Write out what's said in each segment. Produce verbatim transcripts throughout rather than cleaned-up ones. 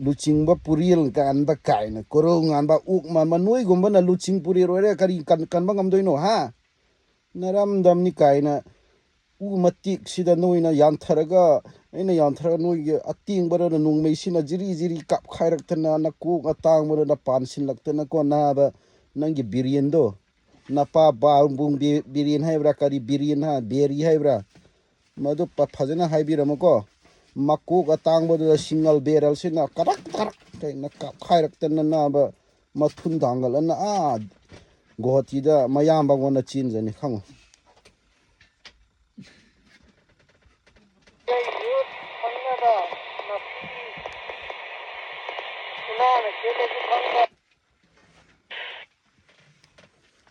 ꯂꯨꯆꯤꯡꯕ ꯄꯨꯔꯦꯜ ꯉꯥꯟꯕ ꯀꯥꯏꯅ, ꯀꯣꯔꯧ ꯉꯥꯟꯕ, ꯑꯣꯛ ꯃꯥꯟꯕ, ꯅꯣꯏꯒꯨꯝꯕꯅ ꯂꯨꯆꯤꯡ ꯄꯨꯔꯦꯜ ꯑꯣꯏꯔꯦ, ꯀꯔꯤ ꯀꯟ-, ꯀꯟꯕ ꯉꯝꯗꯣꯏꯅꯣ, ꯍꯥ? ꯅꯔꯝꯗꯝꯅꯤ ꯀꯥꯏꯅ ꯎ ꯃꯇꯦꯛꯁꯤꯗ ꯅꯣꯏꯅ ꯌꯥꯟꯊꯔꯒ, ꯑꯩꯅ ꯌꯥꯟꯊꯔꯒ ꯅꯣꯏꯒꯤ ꯑꯇꯦꯡꯕꯗꯨꯅ ꯅꯣꯡꯃꯩꯁꯤꯅ ꯖꯤꯔꯤ ꯖꯤꯔꯤ ꯀꯥꯞꯈꯥꯏꯔꯛꯇꯅ, ꯅꯀꯣꯛ ꯑꯇꯥꯡꯕꯗꯨꯅ ꯄꯥꯟꯁꯤꯜꯂꯛꯇꯅꯀꯣ, ꯅꯥꯕ, ꯅꯪꯒꯤ ꯕꯤꯔꯦꯟꯗꯣ, ꯅꯄꯥ ꯕꯥꯕꯨꯡ ꯕꯤ-, ꯕꯤꯔꯦꯟ ꯍꯥꯏꯕ꯭ꯔꯥ, ꯀꯔꯤ ꯕꯤꯔꯦꯟ ꯍꯥ-, ꯕꯦꯔꯤ ꯍꯥꯏꯕ꯭ꯔꯥ, ꯃꯗꯨ ꯄ-, ꯐꯖꯅ ꯍꯥꯏꯕꯤꯔꯝꯃꯨꯀꯣ꯫ ꯃꯀꯣꯛ ꯑꯇꯥꯡꯕꯗꯨꯗ ꯁꯤꯡꯒꯜ ꯕꯦꯔꯦꯜꯁꯤꯅ ꯀꯔꯛ ꯀꯔꯛ ꯀꯩꯅ ꯀꯥꯞꯈꯥꯏꯔꯛꯇꯅ, ꯅꯥꯕ, ꯃꯊꯨꯟ ꯊꯥꯡꯒꯠꯂꯅ ꯑꯥ ꯒꯨꯍꯥꯇꯤꯗ ꯃꯌꯥꯝꯕꯉꯣꯟꯗ ꯆꯦꯟꯖꯅꯤ, ꯈꯪꯉꯨ꯫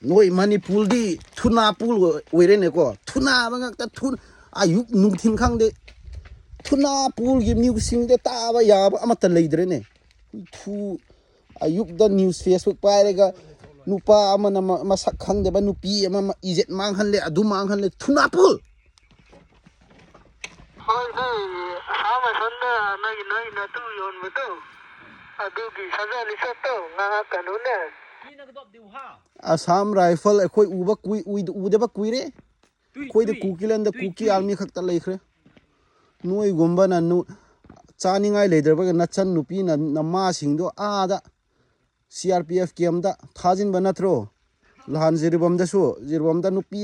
ꯅꯣꯏ ꯃꯅꯤꯄꯨꯔꯗꯤ ꯊꯨꯅꯥꯄꯨꯜ ꯑꯣꯏꯔꯦꯅꯦꯀꯣ꯫ ꯊꯨꯅꯥꯕ ꯉꯥꯛꯇ, ꯊꯨ-, ꯑꯌꯨꯛ ꯅꯨꯡꯊꯤꯟ ꯈꯪꯗꯦ꯫ ꯊꯨꯅꯥꯄꯨꯜꯒꯤ ꯅ꯭ꯌꯨꯁꯁꯤꯡꯗ ꯇꯥꯕ ꯌꯥꯕ ꯑꯃꯠꯇ ꯂꯩꯇ꯭ꯔꯦꯅꯦ꯫ ꯊꯨ-, ꯑꯌꯨꯛꯇ ꯅ꯭ꯌꯨꯁ, ꯐꯦꯁꯕꯨꯛ ꯄꯥꯏꯔꯒ ꯅꯨꯄꯥ ꯑꯃꯅ ꯃ-, ꯃꯁꯛ ꯈꯪꯗꯕ ꯅꯨꯄꯤ ꯑꯃ ꯃ-, ꯏꯖꯠ ꯃꯥꯡꯍꯜꯂꯦ, ꯑꯗꯨ ꯃꯥꯡꯍꯜꯂꯦ꯫ ꯊꯨꯅꯥꯄꯨꯜ! ꯍꯣꯏ, ꯅꯣꯏ ꯑꯁꯥꯝ ꯔꯥꯏꯐꯜꯗ ꯅꯣꯏꯒꯤ, ꯅꯣꯏꯒꯤ ꯅꯇꯨ ꯌꯣꯟꯕꯗꯣ, ꯑꯗꯨꯒꯤ ꯁꯖꯥ ꯂꯤꯆꯠꯇꯣ ꯉꯥꯡꯉꯛꯀꯅꯨꯅꯦ꯫ ꯑꯁꯥꯝ ꯔꯥꯏꯐꯜ ꯑꯩꯈꯣꯏ ꯎꯕ ꯀꯨꯏ-, ꯎꯏ-, ꯎꯗꯕ ꯀꯨꯏꯔꯦ꯫ ꯑꯩꯈꯣꯏꯗ ꯀꯨꯀꯤꯂꯦꯟꯗ ꯀꯨꯀꯤ ꯑꯥꯔꯃꯤ ꯈꯛꯇ ꯂꯩꯈ꯭ꯔꯦ꯫ ꯅꯣꯏꯒꯨꯝꯕꯅ ꯅꯨ-, ꯆꯥꯅꯤꯡꯉꯥꯏ ꯂꯩꯇ꯭ꯔꯕꯒ ꯅꯆꯟ ꯅꯨꯄꯤꯅ ꯅꯃꯥꯁꯤꯡꯗꯣ ꯑꯥꯗ ꯁꯤ ꯑꯥꯔ ꯄꯤ ꯑꯦꯐ ꯀꯦꯝꯗ ꯊꯥꯖꯤꯟꯕ ꯅꯠꯇ꯭ꯔꯣ? ꯅꯍꯥꯟ ꯖꯤꯔꯤꯕꯥꯝꯗꯁꯨ, ꯖꯤꯔꯤꯕꯥꯝꯗ ꯅꯨꯄꯤ,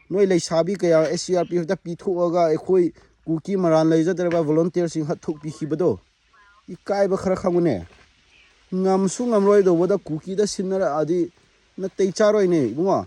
ꯅꯣꯏ ꯂꯩꯁꯥꯕꯤ ꯀꯌꯥ ꯁꯤ ꯑꯥꯔ ꯄꯤ ꯑꯦꯐꯇ ꯄꯤꯊꯣꯛꯑꯒ ꯑꯩꯈꯣꯏ ꯀꯨꯀꯤ ꯃꯔꯥꯜ ꯂꯩꯖꯗ꯭ꯔꯕ ꯚꯣꯂꯨꯟꯇꯤꯌꯔꯁꯤꯡ ꯍꯥꯠꯊꯣꯛꯄꯤꯈꯤꯕꯗꯣ? ꯏꯀꯥꯏꯕ ꯈꯔ ꯈꯪꯉꯨꯅꯦ꯫ ꯉꯝꯁꯨ ꯉꯝꯔꯣꯏꯗꯧꯕꯗ ꯀꯨꯀꯤꯗ ꯁꯤꯟꯅꯔꯛꯑꯗꯤ ꯅꯇꯩ ꯆꯥꯔꯣꯏꯅꯦ ꯏꯕꯨꯡꯉꯣ꯫